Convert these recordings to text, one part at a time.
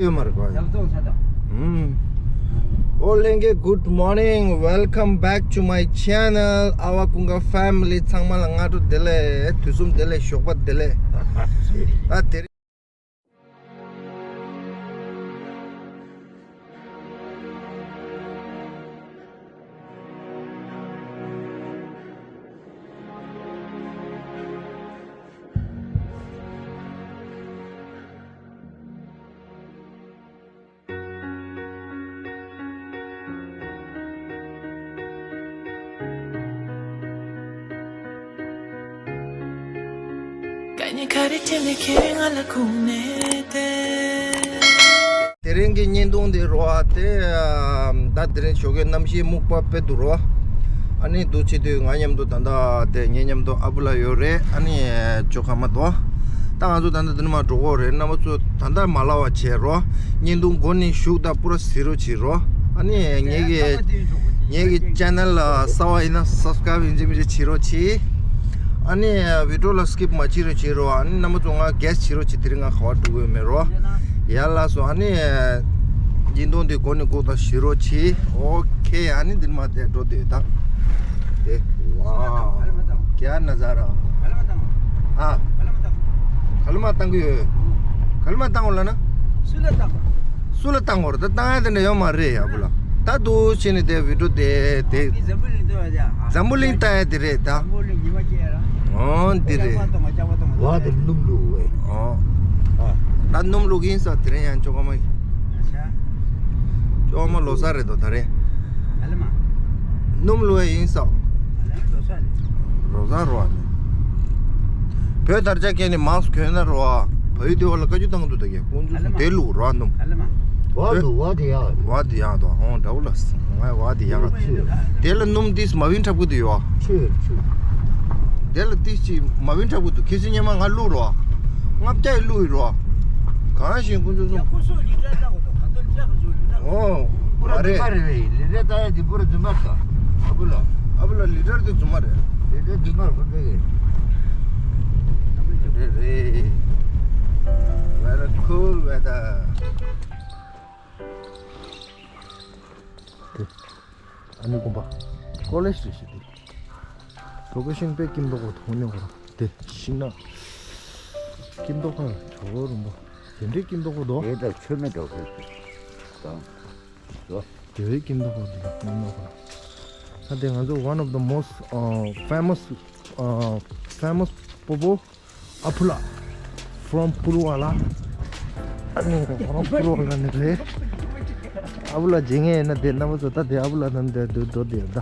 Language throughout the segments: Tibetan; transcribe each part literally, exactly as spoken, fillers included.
ཡོད་མ་རེད་གོ། ཞབས་ཏོག་ས་དང་། ཨུམ། ཨོ་ལྷན་རྒྱས། Good morning, welcome back to my channel. ཨ་བ་ཀུན་དགའ་ཕེ་མི་ལི་ཚང་མ་ལ་སྔ་དྲོ་བདེ་ལེགས། དུས་གསུམ་བདེ་ལེགས། ཞོགས་པ་བདེ་ལེགས། ད་དེ་རིང་དེ་རིང་གི་བརྙན་ཐུང་འདི་རོ་ཨ་དེ། ད་དེ་རིང་ཞོགས་ཀས་གནམ་གཤིས་སྨུག་པ་དཔེ་འདུག་རོ། ཨ་ནི་འདུག་བྱེད་དུས་ང་མཉམ་དུ་ད་ལྟ་དེ་ངའི་མཉམ་དུ་ཨ་བུ་ལགས་ཡོད་རེད། ཨ་ནི་ཅོ་ཁ་མ་དོ། ད་ང་ཚོ་ད་ལྟ་འདི་ནས་མར་འགྲོ་གི་རེད། རྣམ་པ་ཚོ་ད་ལྟ་མ་ལབ་པ་བྱེད་རོ། བརྙན་ཐུང་འགོ་ནས་གཞུག་ད་པུ་ར་གཟིགས་རོགས་བྱེད་རོ། ཨ་ནི་ངེད་ཀྱི་ངེད་ཀྱི་ཅེ་ནལ་ལ་གསར་པ་ཡིན་ན་སབ་སི་ཀ་རབ་ཡིན་གཅིག་མིན་གཅིག་བྱེད་རོགས་གྱིས། ཨ་ནི་བི་ཌི་ཡོ་ལ་སི་ཀིབ་མ་བྱེད་རོགས་བྱེད་རོ། ཨ་ནི་རྣམ་པ་ཚོ་ང་གེ་སི་བྱེད་རོགས་གྱིས། དེ་རིང་ང་ག་པར་འགྲོ་གི་ཡོད་མེད་རོ། ཡ་ལགས་སོ། ཨ་ནི་བརྙན་ཐུང་འདི་འགོ་ནས་འགོ་ད་གཟིགས་རོགས་གྱིས། ཨོ་ཁེ། ཨ་ནི་འདི་ནས་མར་དེ་འགྲོ་དུས་ད་དེ། ཝའོ། ཀྱ་ན་ཛ་ར། ཨ། ག་ལ་མ་བཏང་གི་ཡོད། ག་ལ་མ་བཏང་གི་ཡོད་ལབ་ན། སུ་ལ་བཏང་། སུ་ལ་བཏང་དགོས་རེད། ད་བཏང་ཡ་དེ་འདྲ་ཡོད་མ་རེད་ཡ་བུ་ལགས། ད་འདུག་བྱས་ནས་དེ་བི་ཌི་ཡོ་དེ་དེ། འཛམ་བུ་གླིང་བཏང་ཡ་དེ་རེད་ད། འཛམ་བུ་གླིང་བཏང་ཡ་དེ་རེད་ད། འཛམ་བུ་གླིང་ཉི་མ་སྐྱེལ་ཡ་ར། ཨོ་འདི་རེད། ལྕགས་པ་གཏོང་བ། ལྕགས་པ་གཏོང་བ། ཝ་དེ་སྣུམ་བླུགས་བས། ཨོ། ཨ། ད་སྣུམ་བླུགས་ཡིན་ས། དེ་རིང་ཡང་ཅོ་ཁ་མ་ཡིན། ཨ་ཤ། ཅོ་ཁ་མ་ལོ་གསར་རེད་དོ་ད་རེད། ག་ལ་མ། སྣུམ་བླུགས་ཡ་ཡིན་ས། ག་ལ་ལོ་གསར་རེད། ལོ་གསར་རོ་ཨ་ནི། བོད་དར་ཆ་བཀལ་ནས་མཱ་སི་ཁི་གྱོན་ན་རོ་ཨ། བལ་ཡུལ་དེ་བ་ལ་བཀའ་བཀྱོན་བཏང་གི་འདུག་ད་གས་ཁོང་ཚོ་ག་ལ་མ། དེ་བླུགས་རོ་ཨ་སྣུམ། ག་ལ་མ། ཝ་དུ་ཝ་དེ་ཡག་ཝ་དེ་ཡག་དོ། ཨོ་འདྲ་བོ་ལ་ང་ཝ་དེ་ཡག་ཆེ། དེ་ལ་སྣུམ་ཏིས་མ་བིན་འཁྲབ་གི་དུ་ཡོ། ཆེ་ཆེ། དེ་ལ་ཏིས་ཅི་མ་བིན་འཁྲབ་གི་དུ། ཁྱེད་ཚོ་སྙེ་མ་ང་བླུགས་རོ། ང་བརྒྱ་ཡི་བླུགས་ཡི་རོ། གང་ཞིག་ཀུན་སྤྱོད་སོང་། ཨོ་པུ་ར་མ་རེད། རྫུན་མ་རེད་བས། ལི་ཏྲ་ལྟ་ཡ་འདི་པུ་ར་རྫུན་མ་རེད། ཨ་བུ་ལ། ཨ་བུ་ལ་ལི་ཏྲ་འདི་རྫུན་མ་རེད། ལི་ཏྲ་རྫུན་མ་རེད་ཁོ་ཚོ་གི། རེད་རེད། Very cool weather. དེ་ཨ་ནི་དགོན་པ་ཀོ་ལེཇ་རེད་ཤག་དེ་ལོ་ཀེ་ཤན་དཔེ་སྐྱིད་མདོག་གོ་མཐོང་མྱོང་གོ་ར། དེ་ཤིང་ནགས་སྐྱིད་མདོག་ག་ཇོ་རུམ་པ་དེ་འདྲའི་སྐྱིད་མདོག་གོ་དོ། དེ་ད་ཆོས་མེད་འགྲོ་ཁུལ་དང་། དེ་བས་སྐྱིད་མདོག་གོ་དེ་མཐོང་མྱོང་གོ་ར། ད་དེ་ང་ཚོ་one of the most, uh, famous, uh, famous པོ་པོ། ཨ་བུ་ལགས། From ཕུར་བ་ལ། ཨ་ནི་From ཕུར་བ་ལ་ནི་རེད། ཨ་བུ་ལགས་མཇལ་མཁན་ཡིན་ན་དེ་རྣམ་པ་ཚོ་ད་དེ་ཨ་བུ་ལགས་ནང་དེ་འགྲོ་འགྲོ་དེ་ད།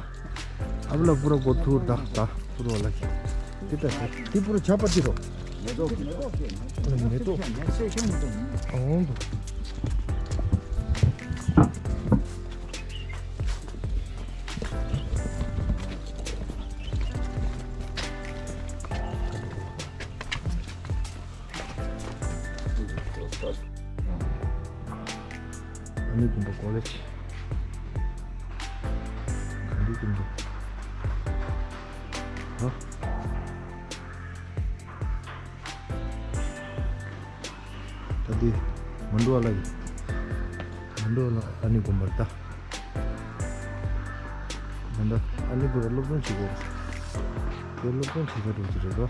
ཨ་བུ་ལགས་པུ་ར་སྒོར་ཐུག་ད་ད་ཕུར་བ་ལ་ཞིག་དེ་ད་དེ་པུ་ར་ཆགས་པ་དེ་རོ། མེ་ཏོག་མེ་ཏོག་ཨོང་དུ། ཨ་ནི་དགོན་པ་ཀོ་ལེཇ། ག་འདི་དགོན་པ། ཧ། ད་འདི་མ་འགྲོ་བ་ལ་ཡིན། མ་འགྲོ་བ་ལ་ཨ་ནི་དགོན་པར་ལྟ། མ་འདྲ་ཨ་ནི་བུ་ར་སློབ་སྦྱོང་བྱེད་དགོས། དེ་སློབ་སྦྱོང་བྱེད་ས་འགྲོ་གི་རེད་དོ།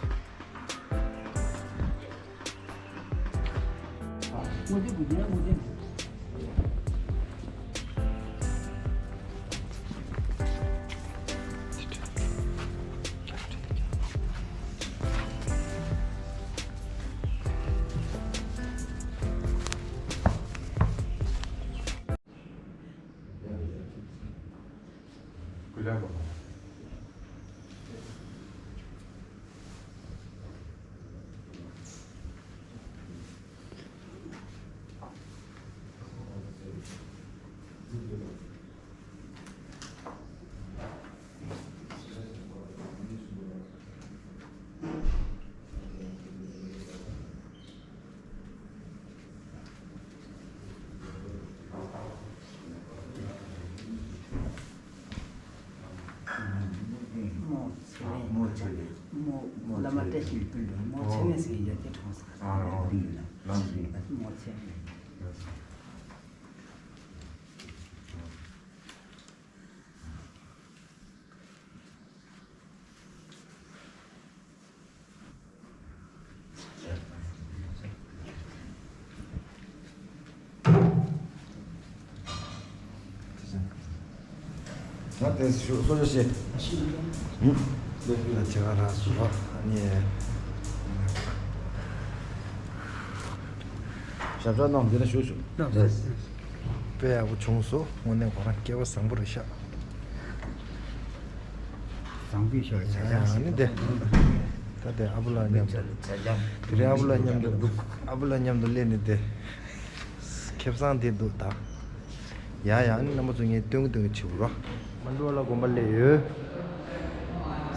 མོ་ཚེ་རིང་། མོ་ཚེ་རིང་། མོ་བླ་མ་བཀྲ་ཤིས་ལ་ཕུལ་འདུག་མོ་ཚེ་རིང་ཟེར་ཡ་དེ་གྲོངས་སོང་། ཨ་ཨ་ཨ་ལམ་རིང་། མོ་ཚེ་རིང་། ད་དེ་ཞུ་གསོལ་ཇ་བཞེས། ཧུམ། ད་ཇ་ག་རག་སོང་། ཨ་ནི། ཞབས་བཅགས་གནང་། འདི་ལ་བཞུགས་ཤོག། དཔེ་ཡག་པོ་བྱུང་སོང་། དངོས་གནས་ཁོ་རང་སྐལ་བ་བཟང་པོ་རེད་ཤག། བཟང་པོའི་ཞོར་ཡ་ཡ། ཨ་ནི་དེ། ད་དེ་ཨ་བུ་ལགས་མཉམ་དུ། དེ་རིང་ཨ་བུ་ལགས་མཉམ་དུ། ཨ་བུ་ལགས་མཉམ་དུ་སླེབས་ནས་དེ། ཁེ་བཟང་དེ་འདུག་ད། ཡ་ཡ། ཨ་ནི་རྣམ་པ་ཚོ་ངས་སྟོན་གི་སྟོན་གི་བྱེད་དགོས་རོ། མན་ཌུ་ཝ་ལ་དགོན་པ་སླེབས་ཡོད།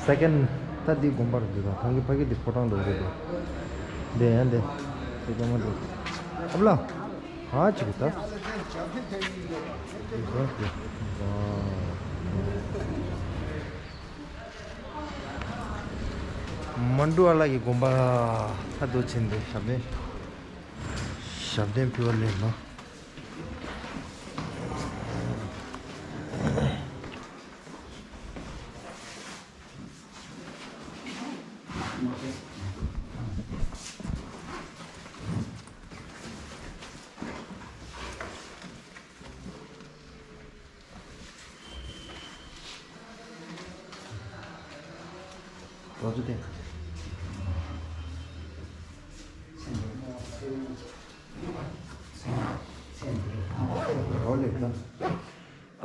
སེ་ཀེན་ད་འདི་དགོན་པ་རེད་འདུག། ད་གང་གི་ཕ་གི་འདི་ཕོ་བྲང་འགྲོ་གི་འདུག། འདི་ཡ་འདི། དེ་དགོན་པ་འདུག། ཨ་བུ་ལགས། ཧ་ཅིག་ད། མན་ཌུ་ཝ་ལ་གི་དགོན་པ། ད་འདུག་ཕྱིན་ཏེ་ཞབས་བརྟན། ཞབས་བརྟན་ཕུལ་བ་སླེབས་ནོ།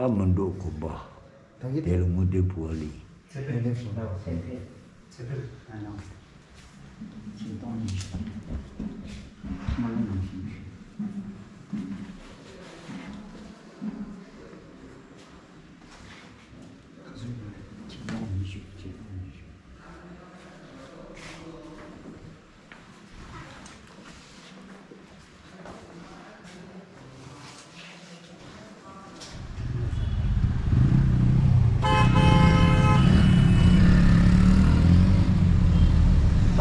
ཨ་མན་ཌུ་དགོན་པ། དེ་ལ་དངོས་དེབ་བུ་བ་ལི། ཚེ་འཕེལ། ཚེ་འཕེལ། ཚེ་འཕེལ། ཨ་ནང་། ཆིག་སྟོང་ཉི་ཤུ། སྨོན་ལམ་ནང་བཞིན་བཞུགས། ཆིག་སྟོང་ཉི་ཤུ། ཆིག་སྟོང་ཉི་ཤུ།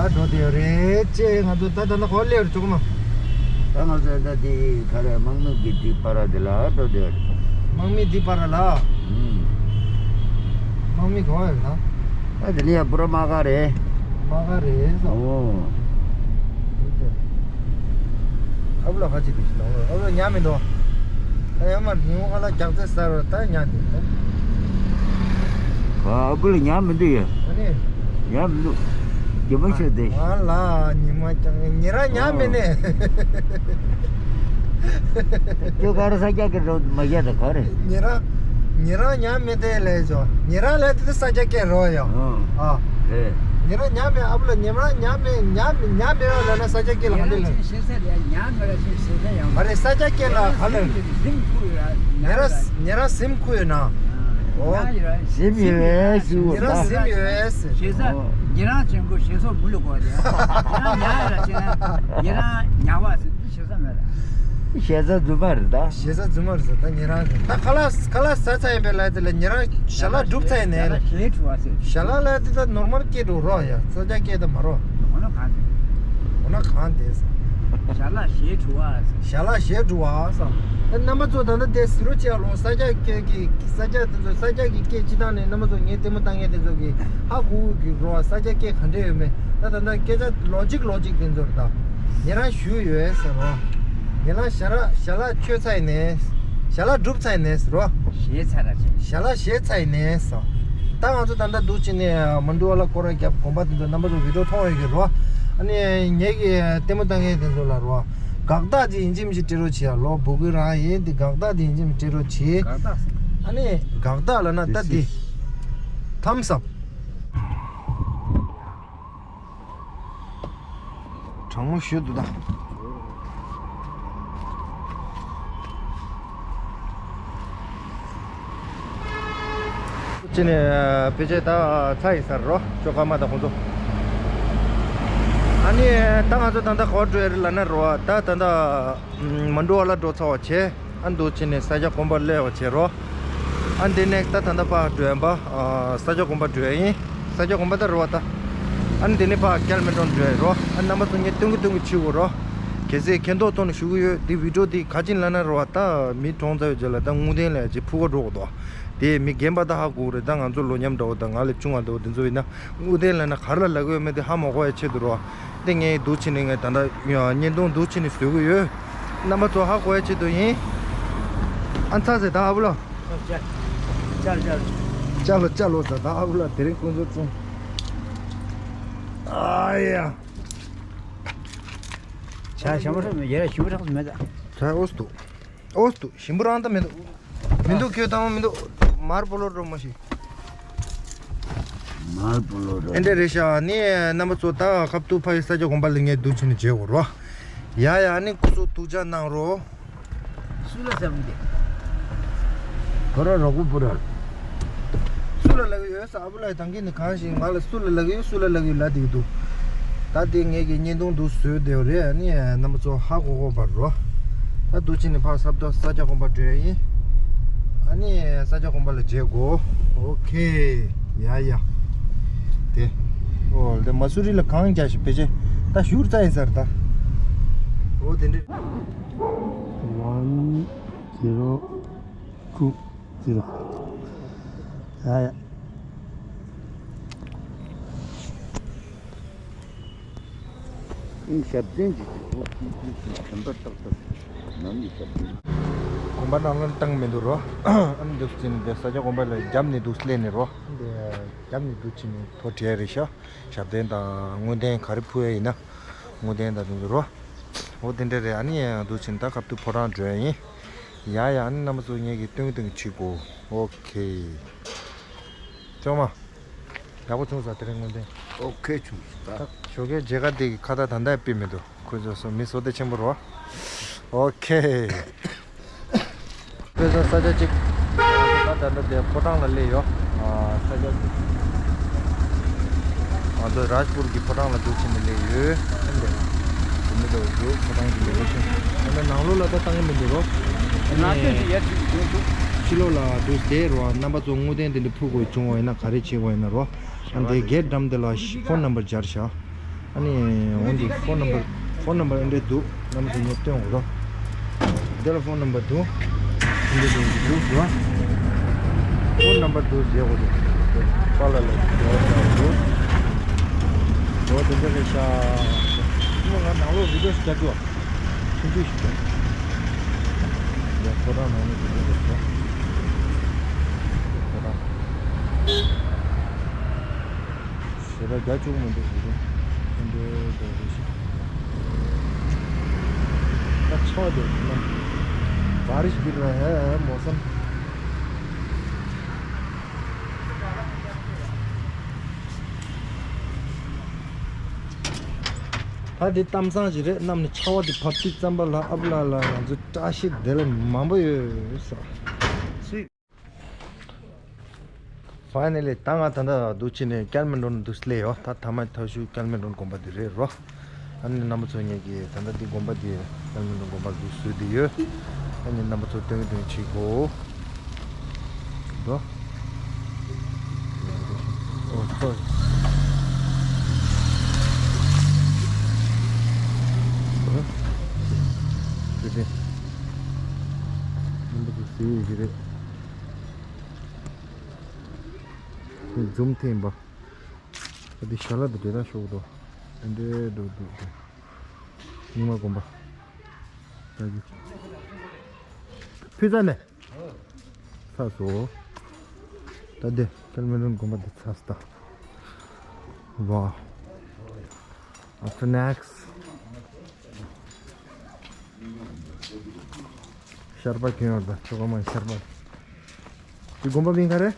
ད་འགྲོ་དེ་རེད་ཅེས། ང་ཚོ་ད་ད་ལྟ་ག་པར་སླེབས་རེད་ཅོག་མ། ད་ང་ཚོ་ད་འདི་ག་རེ། དམག་མི་གི་འདི་པར་འདི་ལ་འགྲོ་དེ་རེད། དམག་མི་འདི་པར་ལ། ཨུམ། དམག་མི་ག་པར་ཡོད་ན། ཨ་དེ་ནི་ཡ་པུ་ར་དམག་སྒར་རེད། དམག་སྒར་རེད་ཟེར། ཨོ། ཨ་བུ་ལགས་ཁ་ཅིག་དེ་ཞིག་དང་། ཨ་བུ་ལགས་ཉལ་མི་འདུག། ད་ཡར་མར་ཉི་ཧོང་ཁ་ལག་རྒྱག་རྩེ་ཟ་རོ། ད་ཉལ་འདུག། ཨ་བུ་ལགས་ཉལ་མི་འདུག་ཡ། ཨ་ནི། ཉལ་མི་འདུག། རྒྱུ་མ་ཆོད་དེ། ང་ལ་ཉི་མ་ཀྱང་ཉེ་རང་ཉལ་མི་ནས། ཁྱོད་ག་རེ་ས་སྐྱ་གི་རོ་མ་རྒྱག་ད་ག་རེ། ཉེ་རང་། ཉེ་རང་ཉལ་མི་དེ་ལས་ཆོག། ཉེ་རང་ལས་དེ་ས་སྐྱ་སྐད་རོ་ཡོ། ཨ། ཨ། རེད། ཉེ་རང་ཉལ་མི། ཨ་བུ་ལགས་ཉེ་རང་ཉལ་མི། ཉལ་མི། ཉལ་མི་ཡོད་ལ་ན་ས་སྐྱ་སྐད་ལ་ག་འདི་ལ། ཉེ་རང་ཞེ་ས་རེད། ཉལ་མི་ར་ཞེ་ས་ཡང་། ཨ་རེད། ས་སྐྱ་སྐད་ལ་ག་ལ། ཉེ་རང་སེམས་ཁུ་ཡོད་ར། ཉེ་རང་ཉེ་རང་སེམས་ཁུ་ཡོད་ན། ཨོ། ཉལ་ཡོད་ར། སེམས་ཡོད་ཟེར། ཉེ་རང་སེམས་ཡོད་ཟེར། ཞེ་ས། ཨོ། ཉེ་རང་ཅན་ཁོ་ཞེ་སོགས་མུ་ལ་གོ་རེད། ཉེ་རང་ཉལ་ཡོད་ར་ཅེ་ན། ཉེ་རང་ཉལ་བ་ཟེར། ཞེ་ས་མེད་ར། ཞེ་ས་རྫུན་མ་རེད་ད། ཞེ་ས་རྫུན་མ་རེད་ཟེར། ད་ཉེ་རང་ད་ཁ་ལག་ཁ་ལག་ཟ་ཚར་ཡིན་པའི་ལ་དེ་ལ་ཉེ་རང་ཞལ་ལག་སྒྲུབ་ཚར་ཡིན་ནའི། ཞལ་ལག་ཞལ་ལག་ལ་དེ་ད་ནོར་མལ་སྐད་འགྲོ་རོགས་ཡ། ས་སྐྱ་སྐད་ད་མ་རོ། འོ་ན་གང་དེ། འོ་ན་གང་དེ་ཟེར། ཞལ་ལག་ཞལ་འགྲོ་བ་ཟེར། ཞལ་ལག་ཞལ་འགྲོ་བ་ཟེར། ད་རྣམ་པ་ཚོ་ད་ལྟ་དེ་ཟེར་རོ་བྱས་ལོ། ས་སྐྱ་སྐད་ཀྱི་ས་སྐྱ་དེ་ཚོ་ས་སྐྱ་གི་སྐད་སྤྱི་བཏང་ནས་རྣམ་པ་ཚོ་ངས་ལྟད་མོ་ལྟ་མཁན་དེ་ཚོ་གི་ཧ་གོ་གི་རོ། ས་སྐྱ་སྐད་ག་འདྲ་ཡོད་མེད། ད་ད་ལྟ་སྐད་ཆ་ལོ་ཇིག་ལོ་ཇིག་དེ་ཚོ་རེད་ད། ཉེ་རང་ཞུས་ཡོད་ཟེར་རོ། ཉེ་རང་ཞལ་ལག་ཞལ་ལག་མཆོད་ཚར་ཡིན་ནའི། ཞལ་ལག་སྒྲུབ་ཚར་ཡིན་ནའི་ཟེར་རོ། བཞེས་ཚར་ར་ཅེ། ཞལ་ལག་བཞེས་ཚར་ཡིན་ནའི་ཟེར། ད་ང་ཚོ་ད་ལྟ་འདུག་ཕྱིན་ནས་མན་ཌུ་ཝ་ལ་སྐོར་ར་རྒྱབ་དགོན་པ་དེ་ཚོ་རྣམ་པ་ཚོ་བི་ཌིའོ་མཐོང་ཡོད་ཀྱི་རོ། ཨ་ནི་ངེད་ཀྱི་ལྟད་མོ་ལྟ་མཁན་དེ་ཚོ་ལ་རོ། དགག་རྟགས་ཅིག་ཡིན་གཅིག་མིན་གཅིག་སྤྲད་རོགས་བྱེད་ཡ་ལོ། སྦུ་གུ་རང་ཡིན་དེ་དགག་རྟགས་དེ་ཡིན་གཅིག་མིན་གཅིག་སྤྲད་རོགས་བྱེད། དགག་རྟགས། ཨ་ནི་དགག་རྟགས་ལབ་ན་ད་འདི། ཐམ་སབ། གྲང་མོ་ཞུ་འདུག་ད། ཅི་ནས་ཕལ་ཆེར་ད་ཚ་ཡི་ཟེར་རོ། ཅོ་ཀ་མ་ད་ཁོང་ཚོ། ཨ་ནི་ད་ང་ཚོ་ད་ལྟ་ག་པར་འགྲོ་ཡ་རེད་ལབ་ན་རོ། ད་ད་ལྟ་མན་ཌུ་ཝ་ལ་འགྲོ་ཚར་བ་བྱས། ཨ་འདུག་ཕྱིན་ནས་ས་སྐྱ་དགོན་པར་སླེབས་པ་བྱེད་རོགས། ཨ་འདི་ནས་ད་ད་ལྟ་ཕར་འགྲོ་ཡིན་པ། ཨ་ས་སྐྱ་དགོན་པར་འགྲོ་ཡ་ཡིན། ས་སྐྱ་དགོན་པ་ད་རེད་བ་ད། ཨ་འདི་ནས་ཕར་ཀལ་མེ་ཏོན་འགྲོ་ཡ་རོགས། ཨ་རྣམ་པ་ཚོ་ངས་སྟོན་གི་སྟོན་གི་བྱེད་དགོས་རོགས། གལ་སྲིད་མཁྱེན་རྟོགས་ཐོག་ནས་ཞུ་གི་ཡོད། འདི་བི་ཌིའོ་འདི་ག་ཅིག་ལབ་ན་རེད་བ་ད། མི་གྲོངས་ཚར་བའི་རྗེས་ལ་ད་རྔུལ་ལྡན་ལ་ཅིག་ཕུ་ག་འགྲོ་གི་འདུག། དེ་མི་རྒན་པ་ད་ཧ་གོ་གི་རེད། ད་ང་ཚོ་ལོ་མཉམ་འདྲ་བོ་ད་ང་ལས་ཆུང་བ་འདྲ་བོ་དེ་ཚོ་ཡིན་ན། རྔུལ་ལྡན་ལབ་ན་ག་རེ་ལབ་དགོས་ཡོད་མེད་དེ་ཧ་མ་གོ་ཡ་ཆེད་དུ་རོ། དེ་ངས་འདུག་ཕྱིན་ནས་ངས་ད་ལྟ་བརྙན་ཐུང་འདུག་ཕྱིན་ནས་བཟོ་གི་ཡོད། རྣམ་པ་ཚོ་ཧ་གོ་ཡ་ཆེད་དུ་ཡིན། ཨ་ཚ་ཟེར་ད་ཨ་བུ་ལོ། ཅར་ཅར་ཅར། ཅ་ལོ་ཅ་ལོ་ཟ་ད་ཨ་བུ་ལ་དེ་རིང་ཁོང་ཚོ་བཙོང་། ཨ་ཡ། ཆ་ཞིམ་པོ་རེད། ཡ་ཞིམ་པོ་རག་མེད་ད། ད་ཨོ་སྟུ། ཨོ་སྟུ་ཞིམ་པོ་རང་ད་མི་འདུག་མི་འདུག་ཁྱོད་དང་མི་འདུག་མར་པོ་ལོ་རོ་མ་ཤི། མར་པོ་ལོ་རོ། ཨེ་འདྲ་རེད་ཤག་ནི་རྣམ་པ་ཚོ་ད་ཁབ་ཏུ་ཕ་ཡི་ས་སྐྱ་དགོན་པ་ལ་ངས་འདུག་ཕྱིན་ནས་མཇལ་དགོས་རོ། ཡ་ཡ་ནི་སྐུ་གཟུགས་ཐུགས་ཅག་གནང་རོ། སུ་ལ་ཟེར་མི་འདུག་ཁོ་ར་རོགས་པོ་བུ་ར། སུ་ལ་ལབ་ཀྱི་ཡོད་ས་ཨ་བུ་ལ་ཡི་དང་གིན་ནི་གང་ཞིག་ང་ལ་སུ་ལ་ལབ་ཀྱི་ཡོད་སུ་ལ་ལབ་ཀྱི་ཡོད་ལབ་དེ་གི་འདུག་ད་དེ་ངས་ཀྱི་བརྙན་ཐུང་འདུག་བཟོས་བསྡད་རེད། ཨ་ནི་རྣམ་པ་ཚོ་ཧ་གོ་གོ་བར་རོ། ད་འདུག་ཕྱིན་ནི་ཕར་ས་རྡོ་ས་སྐྱ་དགོན་པ་འགྲོ་ཡ་ཡིན། ཨ་ནི་ས་སྐྱ་དགོན་པ་ལ་མཇལ་དགོས། ཨོ་ཁེ། ཡ་ཡ། དེ། ཨོ་དེ་མ་སུ་རི་ལ་གང་རྒྱག་ཞིག་ཕལ་ཆེར་ད་ཞུར་རྩ་ཡིན་ས་རེད་ད། ཨོ་དེ་འདྲ། One zero two zero. ཡ་ཡ། ཨིན་ཞབས་བརྟན་གྱི་ཁྱིམ་པ་ཏག་ཏག་ནམ་ཡི་ཞབས་བརྟན། དགོན་པ་ནང་ལ་བཏང་མི་འདུག་རོ། ཨ་ནི་འདུག་ཅིན་དེ་ས་སྐྱ་དགོན་པ་ལ་རྒྱབ་ནས་འདུག་སླེབས་ནས་རོ། དེ་རྒྱབ་ནས་འདུག་ཅིན་ཐོ་བྲིས་རེད་ཤག་ཞབས་བརྟན་དང་དངོས་བརྟན་ག་རེ་ཕུལ་ཡ་ཡིན་ན། དངོས་བརྟན་དང་དེ་ཚོ་རོ། འོ་དེ་འདྲ་རེད། ཨ་ནི་འདུག་ཅིན་ད་ཁབ་ཏུ་ཕོ་བྲང་འགྲོ་ཡ་ཡིན། ཡ་ཡ། ཨ་ནི་རྣམ་པ་ཚོ་ངེད་ཀྱི་སྟོན་གྱི་སྟོན་གྱི་བྱེད་དགོས། ཨོ་ཁེ། ཅོག་མ། ཡག་པོ་བྱུང་ས་དེ་རིང་དངོས་བདེན། ཨོ་ཁེ་བྱུང་ས། ད་ཞོགས་ཀའི་མཇལ་ཁ་དེ་གི་ཁ་བརྡ་ད་ལྟ་ཡང་སྤེལ་མི་འདུག་ཁོ་ཚོ་སོ་མི་བསོད་བདེ་ཆེན་པོ་རོ། ཨོ་ཁེ། ཁོ་ཚོ་ས་ཆ་གཅིག་ད་ད་ལྟ་དེ་ཕོ་བྲང་ལ་སླེབས་ཡོད། ཨ་ས་ཆ་གཅིག་ང་ཚོ་རཱཇ་པུར་གྱི་ཕོ་བྲང་ལ་འདུག་ཕྱིན་ནས་སླེབས་ཡོད། ཨ་ནི་དེ་མི་འདུག་འདུག་ཕོ་བྲང་གི་ལོ་ཀེ་ཤན། ཨ་ནི་ནང་ལོགས་ལ་ད་བཏང་གི་མི་འདུག་རོ། ཨ་ནི་ཕྱི་ལོགས་ལ་འདུག་བསྡད་རོ། རྣམ་པ་ཚོ་དངོས་བདེན་དེ་འདྲ་ཕུལ་དགོས་བྱུང་བ་ཡིན་ན་ག་རེ་བྱེད་དགོས་ཡིན་ན་རོ། ཨ་ནི་དེ་གེ་ཊི་འགྲམ་དེ་ལ་ཕོན་ནམ་བར་སྦྱར་བཞག་ཨ་ནི་འོན་ཏེ་ཕོན་ནམ་བར་ཕོན་ནམ་བར་ཨེ་འདྲས་འདུག་རྣམ་པ་ཚོ་ངས་སྟོན་འོང་རོགས། འདི་ལ་ཕོན་ནམ་བར་འདུག་ཨེ་འདྲས་འདུག་འདུག་རོགས། ཕོན་ནམ་བར་འདུག་བྱེད་དགོས་འདུག་པཱ་ལགས་ལ་འདུག་འོ་དེ་འདྲ་རེད་ཤག་ངོ་ང་ནང་ལོགས་བི་ཌི་ཡོ་ཞིག་རྒྱག་རྒྱུ། ཆུང་ཆུང་ཞིག་རྒྱག་ཡ་ཁོ་རང་ནང་ལོགས་བི་ཌི་ཡོ་རྒྱག་ཁོ་རང་། ཞེ་དྲག་རྒྱ་ཆུང་མི་འདུག་ཟེར་དུས། ཨ་འདྲའི་འདྲ་རེད་ཤག་ད་ཆར་པ་དེ་ཡིན་ན། बारिश गिर रहा है मौसम। ད་འདི་གཏམ་བཟང་ཞིག་རེད། གནམ་ནས་ཆར་པ་དེ་བབས་དུས་ཙམ་པ་ལ་ཨ་བུ་ལགས་ལ་ང་ཚོ་བཀྲ་ཤིས་བདེ་ལེགས་མང་པོ་ཡོད་ས། ཕའི་ནལ་ལི་ད་ང་ད་ལྟ་འདུག་ཕྱིན་ནས་ཀལ་མན་ཌོན་འདུག་སླེབས་ཡོད། ད་ཐ་མ་ཐག་ཤུ་ཀལ་མན་ཌོན་དགོན་པ་འདི་རེད་རོ། ཨ་ནི་རྣམ་པ་ཚོ་ངེད་ཀྱིས་ད་ལྟ་འདི་དགོན་པ་འདི་ཀལ་མན་ཌོན་དགོན་པ་འདུག་བཟོས་བསྡད་ཡོད། ཨ་ནི་རྣམ་པ་ཚོ་སྟོན་གྱི་སྟོན་གྱི་བྱེད་དགོས་རོ། ཨོ་སོ་རི། ཨོ་དེ་དེ་རྣམ་པ་ཚོ་གཟིགས་ཡོད་ཀྱི་རེད། འཛུམ་འཐེན་པ། ད་འདི་ཞལ་ལག་འདི་འདྲ་ཤོག་དོ། འདི་འདྲ་འདུག་འདུག་འདུག་རྙིང་མ་དགོན་པ། ད་འདི། ཕུལ་ཚར་ནས། ཚར་སོང་། ད་འདི་ཀལ་མན་ཌོན་དགོན་པ་འདི་ཚར་སོང་ད། ཝའོ། After next། ཤར་པ་གྱོན་ཡོད་ད་ཆོ་ག་མ་ཤར་པ། འདི་དགོན་པ་མིང་ག་རེ།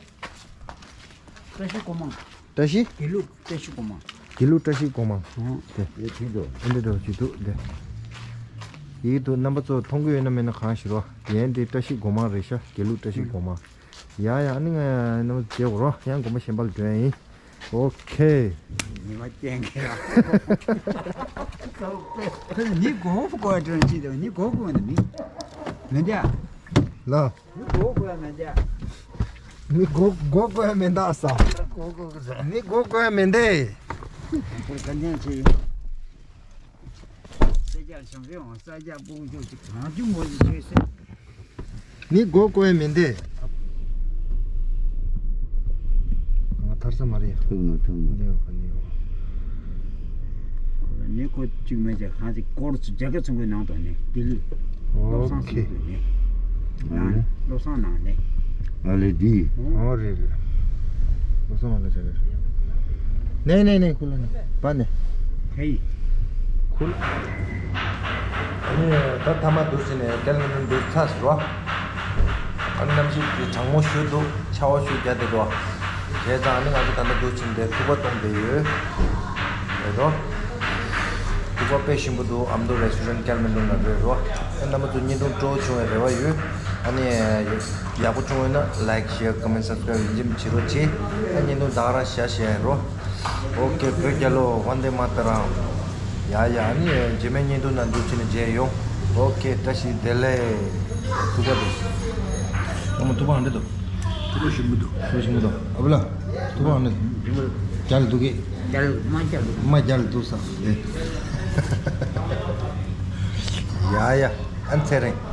བཀྲ་ཤིས་སྒོ་མང་། བཀྲ་ཤིས། དགེ་ལུགས་བཀྲ་ཤིས་སྒོ་མང་། དགེ་ལུགས་བཀྲ་ཤིས་སྒོ་མང་། ཨོ། དེ། དེ་བྲིས་འདུག་འདི་འདྲ་བྲིས་འདུག་འདི། ཡིག་འདུག་རྣམ་པ་ཚོ་མཐོང་གི་ཡོད་ན་མེད་ན་གང་ཞིག་རོ། ཡན་དེ་བཀྲ་ཤིས་སྒོ་མང་རེད་ཤག་དགེ་ལུགས་བཀྲ་ཤིས་སྒོ་མང་། ཡ་ཡ་ཨ་ནི་ང་རྣམ་པ་ཚོ་མཇལ་དགོས་རོ། ཡང་དགོན་པ་གཞན་པ་ལ་འགྲོ་ཡ་ཡིན། ཨོ་ཁེ། ཉི་མ་སྟོན་གྱི་ར། ཁོ་ནི་མི་མགོ་བོ་བཀོག་དྲན་ཅི་དང་ནི་མགོ་བཀོག་ནི་མི། མི་འདྲ། ལ། མི་མགོ་བཀོག་ཡ་མི་འདྲ། མི་མགོ་མགོ་བཀོག་ཡ་མི་འདྲ་ས། མགོ་བཀོག་གི་ཟེར། མི་མགོ་བཀོག་ཡ་མི་འདྲ། ཁོ་ག་འདྲ་ཅི། ས་སྐྱ་བྱང་ཤོད་འོང་ས་སྐྱ་སྤུ་གུ་ཅིག་གང་བྱུང་མོ་ཞིག་བྱོས་ཟེར། ནི་མགོ་བཀོག་ཡ་མི་འདུག་ང་ཐར་ས་མ་རེད་ཡ། ཐུག་མ་ཐུག་མ། ནེའོ་ནེའོ། ནི་ཁོ་གཅིག་མེད་ཅེ་ཁང་ཅིག་སྐོར་ཚུ་རྒྱ་སྐད་ཚོང་ཁང་ནང་དུ་ནི་ལྡི་ལི། ཨོ་ཁེ། ནང་ནི་བློ་བཟང་ནང་ནི། ཨ་ལེ་འདི། ཨོ་རེད་རེད། སོང་བ་ལ་བྱ་རེད། ནས་ནས་ནས་ཁུ་ལ་ནས་པ་ནས། ཧེ། ཁུ་ལ། ཨ་ནི་ད་ཐ་མ་འདུག་ཟིན་ནས་ཀལ་མི་འདུག་ཚ་ཟེར་བ། ཨ་ནི་གནམ་གཤིས་ཀྱི་གྲང་མོ་ཞུ་འདུག་ཆར་པ་ཞུ་རྒྱག་བསྡད་འདུག་བྱས་ཙང་ཨ་ནི་ང་ཚོ་ད་ལྟ་འདུག་ཟིན་ཏེ་ཐུག་པ་གཏོང་བསྡད་ཡོད། རེད་དོ། ཐུག་པ་དཔེ་ཞིམ་པོ་འདུག་ཨ་མདོ་རེ་སི་ཊོ་རན་ཊི་ཀལ་མི་འདུག་ན་རེད་རོ། ཨ་རྣམ་པ་ཚོ་བརྙན་ཐུང་སྤྲོ་བྱུང་བའི་རེ་བ་ཡོད། ཨ་ནི་ཡག་པོ་བྱུང་བས་ན་ལའིཀ་ཤེར་ཀོ་མེན་ཊི་སབ་སི་ཀ་རའིབ་ཡིན་གཅིག་མིན་གཅིག་བྱེད་རོགས་བྱེད། ཨ་བརྙན་ཐུང་ད་ག་རང་བཞག་བཞག་ཡིན་རོ། ཨོ་ཀེ་བོད་རྒྱལ་ལོ། ཝན་དེ་མ་ཏ་རམ། ཡ་ཡ། ཨ་ནི་རྗེས་མའི་བརྙན་ཐུང་ནང་འདུག་བྱས་ནས་མཇལ་ཡོང་། ཨོ་ཀེ། བཀྲ་ཤིས་བདེ་ལེགས། ཐུག་པ་འདུག་ཨ་མ་ཐུག་པ་ཧ་འདྲ་འདུག་ཐུག་པ་ཞིམ་པོ་འདུག་ཐུག་པ་ཞིམ་པོ་འདུག་ཨ་བུ་ལ། ཐུག་པ་ཧ་འདྲ་འདུག་རྒྱ་ལ་འདུག་གི་རྒྱ་ལ་མ་རྒྱ་ལ་མ་རྒྱ་ལ་འདུག་ས། ཡ་ཡ། ཨ་ཚེ་རིང་།